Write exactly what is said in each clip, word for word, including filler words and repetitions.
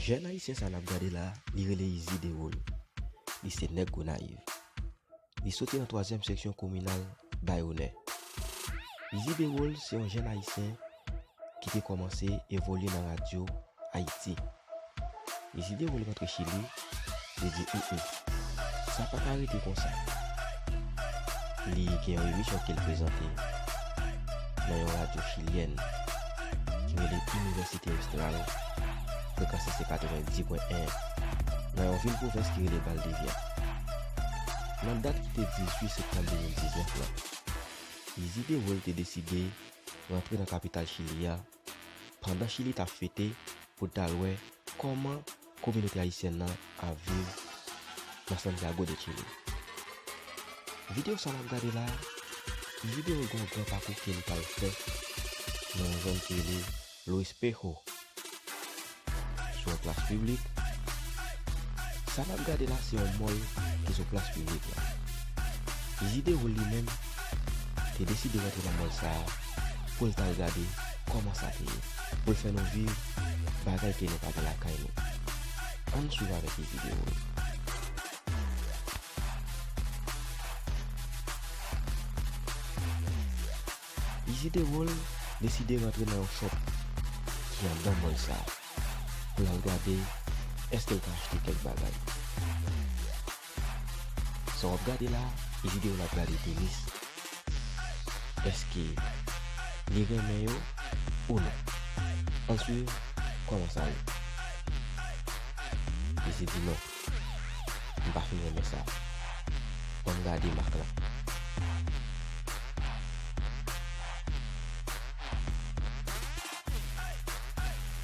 Jèn ayisyen sa n ap gade la, li rele Izy Dewool. Li se nèg Gonayiv. Li soti nan twazyèm seksyon kominal Bay Onè. Izy Dewool se yon jèn ayisyen ki te kòmanse evolye nan radyo Ayiti. Izy Dewool rantre Chili, li di, "Mm, mm, sa pa ka rete konsa." Li gen yon emisyon ke l prezante nan yon radyo chilyèn ki rele Université Austral. Frekans se katrevendis pwen en, nan yon vil pwovens ki rele Valdivia. Nan dat ki te dizuit septanm de mil diznèf la, Izy Dewool te deside rantre nan kapital Chili a, pandan Chili t ap fete, pou l t al wè kòman kominote ayisyèn nan ap viv nan Santiago de Chile. Videyo sa n ap gade la a, videyo gen yon gran pakou ke li pral fè nan yon zòn ki rele Lo Espejo, sou yon plas piblik. Sa n ap gade la se yon mòl ki sou plas piblik la. Izy Dewool li menm te deside rantre nan mòl sa a pou l t al gade kòman sa te ye, pou l fè nou viv bagay ke nou pa gen lakay nou. Ann swiv avèk Izy Dewool. Izy Dewool deside rantre nan yon shop ki anndan mòl sa a pou l al gade èske l ka achte kèk bagay. Sa w ap gade la, Izy Dewool ap gade tenis. Èske li renmen yo ou non? Ann swiv kòman sa ye. Izy di non. M pa fin renmen sa. Ban m gade mak la.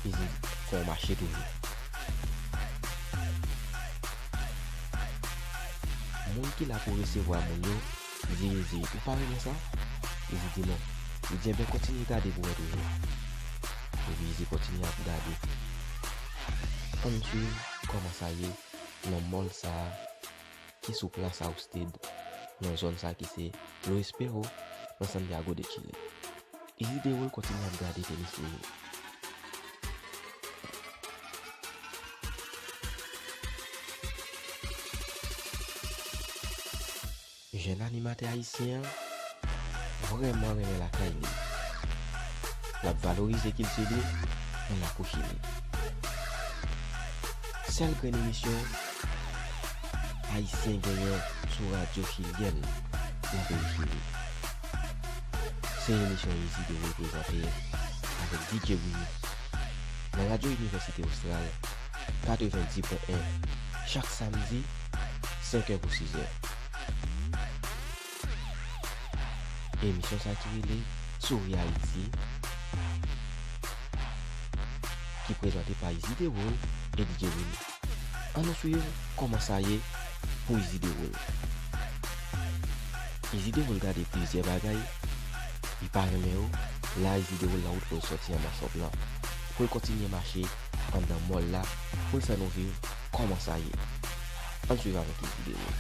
Izy, fò w mache toujou. Moun ki la pou resevwa moun yo, li di Izy, ou pa renmen sa? Izy di non. Li di, enben kontinye gade pou wè toujou. Epi Izy kontinye ap gade. Ann swiv kòman sa ye nan mòl sa a ki sou plas Austed, nan zòn sa ki se Lo Espejo, nan Santiago de Chile. Izy Dewool kontinye ap gade tenis li yo. Jèn animatè ayisyen an vrèman renmen lakay li. L ap valorize kilti li nan lakou Chili. Sèl grenn emisyon ayisyen genyen sou radyo chilyèn nan peyi Chili. Se emisyon Izy Dewool prezante avèk D J Winnie nan radyo Inivèsite Austral katrevendis pwen en, chak samdi, senkè pou sizè. Emisyon sa ki rele Souri Ayiti, ki prezante pa Izy Dewool e D J Winnie. Ann nou swiv kòman sa ye pou Izy Dewool. Izy Dewool gade plizyè bagay, li pa renmen yo. La Izy Dewool nan wout pou l sòti anndan shop lan, pou l kontinye mache anndan mòl la, pou l fè nou viv kòman sa ye. Ann swiv avèk Izy Dewool.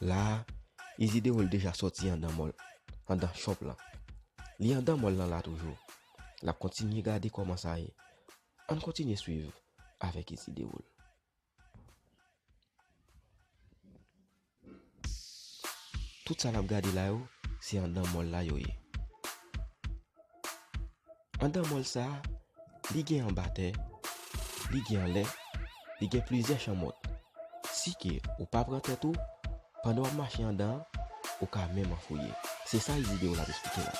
La a, Izy Dewool deja sòti anndan mòl, anndan shop lan. Li anndan mòl lan la toujou. L ap kontinye gade kòman sa ye. Ann kontinye swiv avèk Izy Dewool. Tout sa n ap gade la yo, se anndan mòl la yo ye. Anndan mòl sa a, li gen anba tè, li gen anlè, li gen plizyè chanm wòt. Si ke ou pa pran tèt ou, pandan w ap mache anndan an, ou ka menm anfouye. Se sa Izy Dewool ap esplike la.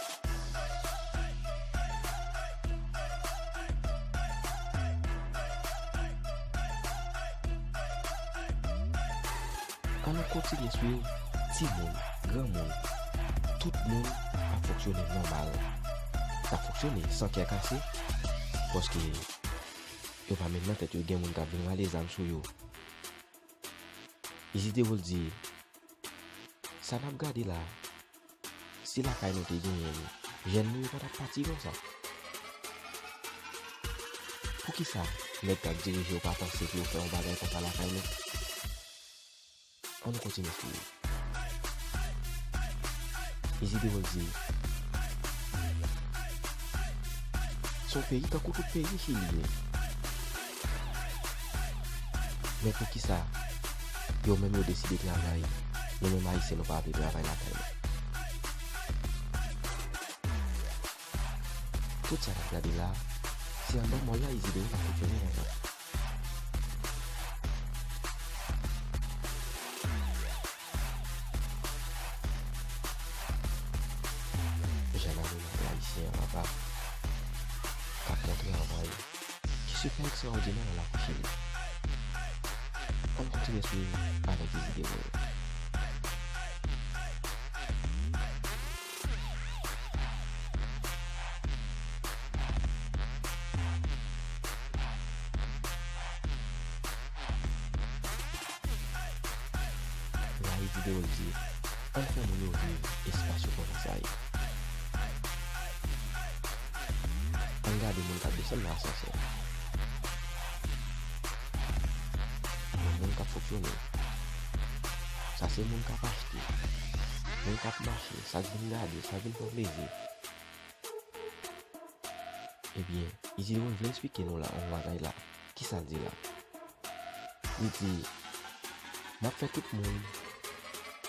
Ann nou kontinye swiv timoun, granmoun, tout moun ap fonksyone nòmal. Ap fonksyone san kè kase, paske yo pa met nan tèt yo gen moun k ap vin rale zam sou yo. Izy Dewool di, sa n ap gade la, si lakay nou te genyen li, jèn nou yo pa t ap pati konsa. Poukisa nèg k ap dirije yo pa panse pou yo fè yon bagay konsa lakay nou? Ann nou kontinye swiv. Izy Dewool di, Se yon peyi tankou tout peyi Chili ye. Men poukisa yo menm yo deside travay, nou menm Ayisyen nou pa vle travay lakay nou? Tout sa n ap gade la, se anndan mòn la Isideo t ap fonksyone nan. Jan n ap wè ayisyen an papa k ap montre anvwa yo ki se fè ekstraòdinè nan lakou Chili. Ann kontinye swiv avèk Isideo yo. Rayi videyo l di, ann fè moun yo viv espas yo konn sa ye. Ann gade moun k ap desann nan asansè. Yon moun k ap fonksyone. Sa se moun k ap achte, moun k ap mache, sa k vin gade, sa k vin pran plezi. Ebyen, Isideo vle eksplike nou la yon bagay la. Kisa l di la? Li di, m ap fè tout moun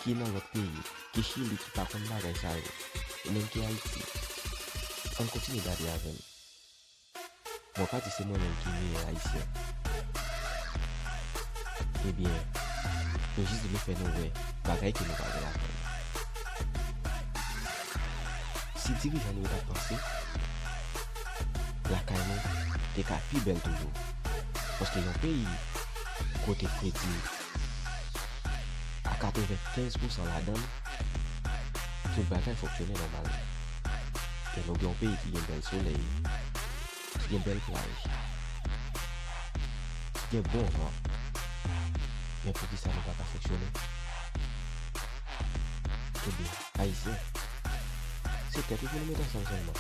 ki nan lòt peyi, ki Chili, ki pa konn bagay sa yo, ou menm ki Ayiti, ann kontinye gade avè m. Mwen pa di se mwen menm ki meyè Ayisyen. Ebyen, yo jis vle fè nou wè bagay ke nou pa gen ladan l. Si dirijan nou yo ta panse, lakay nou te ka pi bèl toujou. Paske yon peyi kote kredi a katrevenkenz pousan ladan l, tout bagay fonksyone nòmal. E nou gen yon peyi ki gen bèl solèy, ki gen bèl plaj, ki gen bon van. Men poukisa nou pa ka fonksyone? Ebyen, Ayisyen, se tèt nou pou nou met ansanm sèlman.